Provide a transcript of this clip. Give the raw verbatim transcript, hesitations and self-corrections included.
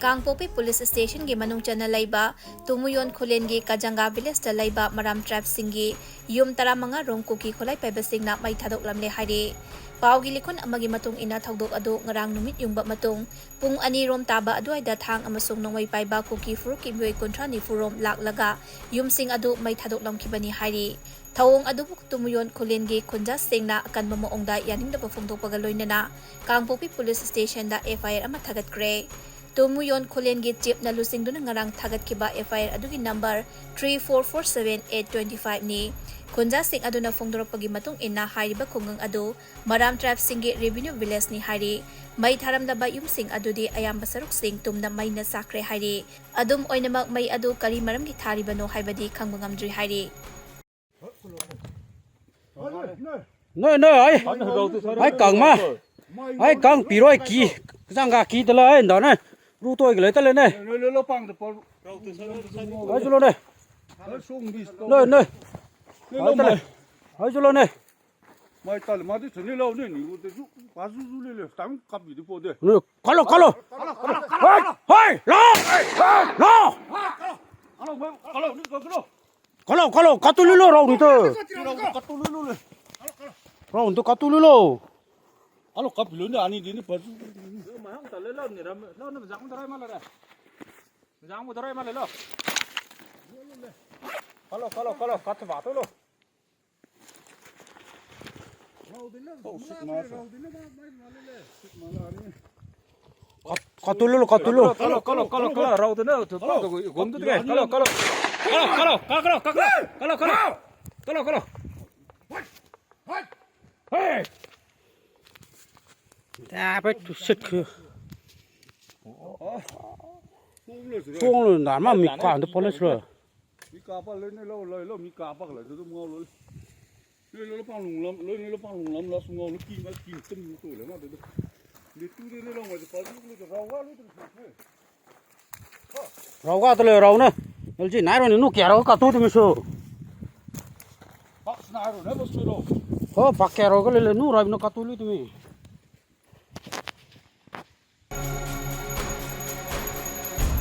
ꯀꯥꯡꯄꯣꯛꯄꯤ police ꯁ꯭ꯇꯦꯁꯟꯒꯤ ꯃꯅꯨꯡ ꯆꯟꯅ ꯂꯩꯕ ꯇꯨꯃꯨꯌꯣꯟ ꯈꯨꯂꯦꯟꯒꯤ ꯀꯖꯪꯒꯥ ꯚꯤꯂꯦꯖꯇ ꯂꯩꯕ ꯃꯔꯥꯝ ꯇ꯭ꯔꯥꯏꯕꯁꯤꯡꯒꯤ ꯌꯨꯝ ꯇꯔꯥꯃꯉꯥ ꯔꯣꯝ ꯀꯨꯀꯤ ꯈꯨꯠꯂꯥꯏ ꯄꯥꯏꯕꯁꯤꯡꯅ ꯃꯩ ꯊꯥꯗꯣꯛꯂꯝꯂꯦ ꯍꯥꯏꯔꯤ꯫ ꯄꯥꯎꯒꯤ ꯂꯤꯈꯨꯟ ꯑꯃꯒꯤ ꯃꯇꯨꯡ ꯏꯟꯅ ꯊꯧꯗꯣꯛ ꯑꯗꯨ ꯉꯔꯥꯡ ꯅꯨꯃꯤꯠ ꯌꯨꯡꯕ ꯃꯇꯨꯡ ꯄꯨꯡ ꯑꯅꯤ ꯔꯣꯝ ꯇꯥꯕ ꯑꯗꯨꯋꯥꯏꯗ ꯊꯥꯡ ꯑꯃꯁꯨꯡ ꯅꯣꯡꯃꯩ ꯄꯥꯏꯕ ꯀꯨꯀꯤ ꯐꯨꯔꯨꯞꯀꯤ ꯃꯤꯑꯣꯏ ꯀꯨꯟꯊ꯭ꯔꯥ ꯅꯤꯐꯨ ꯔꯣꯝ ꯂꯥꯛꯂꯒ ꯌꯨꯝꯁꯤꯡ ꯑꯗꯨ ꯃꯩ ꯊꯥꯗꯣꯛꯂꯝꯈꯤꯕꯅꯤ ꯍꯥꯏꯔꯤ꯫ ꯊꯧꯑꯣꯡ ꯑꯗꯨꯕꯨ ꯇꯨꯃꯨꯌꯣꯟ ꯈꯨꯂꯦꯟꯒꯤ ꯈꯨꯟꯖꯥꯁꯤꯡꯅ ꯑꯀꯟꯕ ꯃꯑꯣꯡꯗ ꯌꯥꯅꯤꯡꯗꯕ ꯐꯣꯡꯗꯣꯛꯄꯒ ꯂꯣꯏꯅꯅ ꯀꯥꯡꯄꯣꯛꯄꯤ ꯄꯨꯂꯤꯁ ꯁ꯭ꯇꯦꯁꯟꯗ ꯑꯦꯐ ꯑꯥꯏ ꯑꯥꯔ ꯑꯃ ꯊꯥꯒꯠꯈ꯭ꯔꯦ꯫ ꯇꯨꯃꯨꯌꯣꯟ ꯈꯨꯂꯦꯟꯒꯤ ꯆꯤꯞꯅ ꯂꯨꯆꯤꯡꯗꯨꯅ ꯉꯔꯥꯡ ꯊꯥꯒꯠꯈꯤꯕ ꯑꯦꯐ ꯑꯥꯏ ꯑꯥꯔ ꯑꯗꯨꯒꯤ number three four four seven eight twenty ꯐꯥꯏꯚꯅꯤ꯫ ꯈꯨꯟꯖꯥꯁꯤꯡ ꯑꯗꯨꯅ ꯐꯣꯡꯗꯣꯔꯛꯄꯒꯤ ꯃꯇꯨꯡ ꯏꯟꯅ ꯍꯥꯏꯔꯤꯕ ꯈꯨꯡꯒꯪ ꯑꯗꯨ ꯃꯔꯥꯝ ꯇ꯭ꯔꯥꯏꯕꯁꯤꯡꯒꯤ ꯔꯦꯚꯤꯅ꯭ꯌꯨ ꯚꯤꯂꯦꯖꯅꯤ ꯍꯥꯏꯔꯤ꯫ ꯃꯩ ꯊꯥꯔꯝꯂꯕ ꯌꯨꯝꯁꯤꯡ ꯑꯗꯨꯗꯤ ꯑꯌꯥꯝꯕ ꯁꯔꯨꯛꯁꯤꯡ ꯇꯨꯝꯅ ꯃꯩꯅ ꯆꯥꯛꯈ꯭ꯔꯦ ꯍꯥꯏꯔꯤ꯫ ꯑꯗꯨꯝ ꯑꯣꯏꯅꯃꯛ ꯃꯩ ꯑꯗꯨ ꯀꯔꯤ ꯃꯔꯝꯒꯤ ꯊꯥꯔꯤꯕꯅꯣ ꯍꯥꯏꯕꯗꯤ ꯈꯪꯕ ꯉꯝꯗ꯭ꯔꯤ ꯍꯥꯏꯔꯤ꯫ ꯅꯣꯏ ꯅꯣꯏ ꯑꯩ ꯑꯩ ꯀꯪꯃ ꯑꯩ ꯀꯪ ꯄꯤꯔꯣꯏ ꯀꯤ ꯆꯪꯒ ꯀꯤꯗ ꯂꯩ ꯑꯩ ꯗꯥꯅꯦ ꯔꯨ ꯇꯣꯏꯒ ꯂꯩ ꯇꯂꯦꯅꯦ ꯂꯣꯏ ꯂꯣꯏ ꯂꯣꯏ ꯄꯥꯡꯗ ꯄꯣ ꯑꯩꯁꯨ ꯂꯣꯅꯦ ꯁꯣꯡꯕꯤ ꯅꯣꯏ ꯅꯣꯏ ꯂꯣꯏ ꯂꯣꯏ ꯑꯩꯁꯨ ꯂꯣꯅꯦ ꯃꯥꯏ ꯇꯜꯂꯦ ꯃꯥꯗꯤ ꯊꯨꯅꯤ ꯂꯧꯅꯤ ꯅꯤꯉꯨꯗꯁꯨ ꯄꯥꯁꯨꯁꯨ ꯂꯩ ꯂꯩ ꯇꯥꯡ ꯀꯥꯞꯄꯤꯗꯤ ꯄꯣꯗꯦ ꯅꯣꯏ ꯀꯜꯂꯣ ꯀꯜꯂꯣ ꯍꯣꯏ ꯍꯣꯏ ꯂꯥꯎ ꯂꯥꯎ ꯀꯜꯂꯣ ꯀꯜꯂꯣ ꯀꯜꯂꯣ ꯀꯜꯂꯣ ꯀꯜꯂꯣ ꯀꯜꯂꯣ ꯀꯜꯂꯣ ꯀꯠꯇꯨ ꯂꯤꯂꯣ ꯔꯥꯎꯟꯗꯨ ꯀꯠꯇꯨ ꯂꯤꯂꯣ ꯔꯥꯎꯟꯗꯨ ꯀꯠꯇꯨ ꯂꯤꯂꯣ ꯀꯜꯂꯣ ꯀꯞꯄꯤꯂꯨꯅꯦ ꯑꯅꯤꯗꯤꯅꯦ ꯄꯥꯁꯨ ꯃꯌꯥꯝ ꯇꯜꯂꯦ ꯂꯧꯅꯤ ꯂꯧꯅ ꯖꯥꯡ ꯗꯔꯥꯏ ꯃꯥꯜꯂꯦ ꯖꯥꯡ ꯗꯔꯥꯏ ꯃꯥꯜꯂꯦ ꯂꯣ ꯀꯜꯂꯣ ꯀꯜꯂꯣ ꯀꯜꯂꯣ ꯀꯠꯇꯨ ꯕꯥꯇꯨ ꯂꯣ ꯀꯇꯨꯂꯨ ꯀꯇꯨꯂꯨ ꯀꯂꯣ ꯀꯂꯣ ꯀꯂꯣ ꯀꯂꯣ ꯔꯥꯎꯗꯅ ꯊꯨꯄꯥ ꯒꯣꯝꯗꯨ ꯇꯒꯦ ꯀꯂꯣ ꯀꯂꯣ ꯀꯂꯣ ꯀꯂꯣ ꯀꯂꯣ ꯀꯂꯣ ꯀꯂꯣ ꯀꯂꯣ ꯀꯂꯣ ꯀꯂꯣ ꯀꯂꯣ ꯀꯂꯣ ꯀꯂꯣ ꯀꯂꯣ ꯍꯦ ꯗꯥ ꯕꯥꯏ ꯇꯨ ꯁꯤꯠ ꯈꯨ ꯁꯣꯡꯂꯣ ꯅꯥꯔꯃ ꯃꯤ ꯀꯥꯟꯗ ꯄꯣꯂꯦꯁ꯭ꯔꯣ ꯃꯤ ꯀꯥꯄ ꯂꯣꯏꯅ ꯂꯧ ꯂꯣꯏ ꯂꯧ ꯃꯤ ꯀꯥꯄꯒ ꯂꯩ ꯑꯗꯨꯝ ꯉꯥꯎ ꯂꯣꯏ ꯂꯣꯏ ꯂꯣꯏ ꯄꯥꯡꯂꯨꯡꯂꯝ ꯂꯣꯏ ꯂꯣꯏ ꯄꯥꯡꯂꯨꯡꯂꯝ ꯂꯥꯁꯨ ꯉꯥꯎ ꯂꯣꯏ ꯀꯤ ꯃꯥ ꯀꯤ ꯇꯨꯝ ꯇꯣ ꯂꯩ ꯃꯥ ꯗꯨ ꯂꯤ ꯇꯨ ꯗꯦ ꯂꯣꯏ ꯂꯣꯏ ꯃꯥ ꯄꯥ ꯂꯣꯏ ꯂꯣꯏ ꯔꯥꯎ ꯋꯥ ꯂꯣꯏ ꯂꯣꯏ ꯁꯨ ꯔꯥꯎ ꯋꯥ ꯇ ꯂꯣꯏ ꯔꯥꯎ ꯅ ꯑꯦꯜ ꯖꯤ ꯅꯥꯏ ꯔꯣ ꯅꯤ ꯅꯨ ꯀꯌꯥ ꯔꯥꯎ ꯀꯥ ꯇꯨ ꯇꯨ ꯃꯤ ꯁꯨ ꯄꯥꯛ ꯁꯅꯥ ꯔꯣ ꯅ ꯕꯁ ꯔꯣ ꯍꯣ ꯄꯥꯛ ꯀꯌꯥ ꯔꯥꯎ ꯀ ꯂꯣꯏ ꯂꯣꯏ ꯅꯨ ꯔꯥꯎ ꯅ ꯀꯥ ꯇꯨ ꯂꯣꯏ ꯇꯨ ꯃꯤ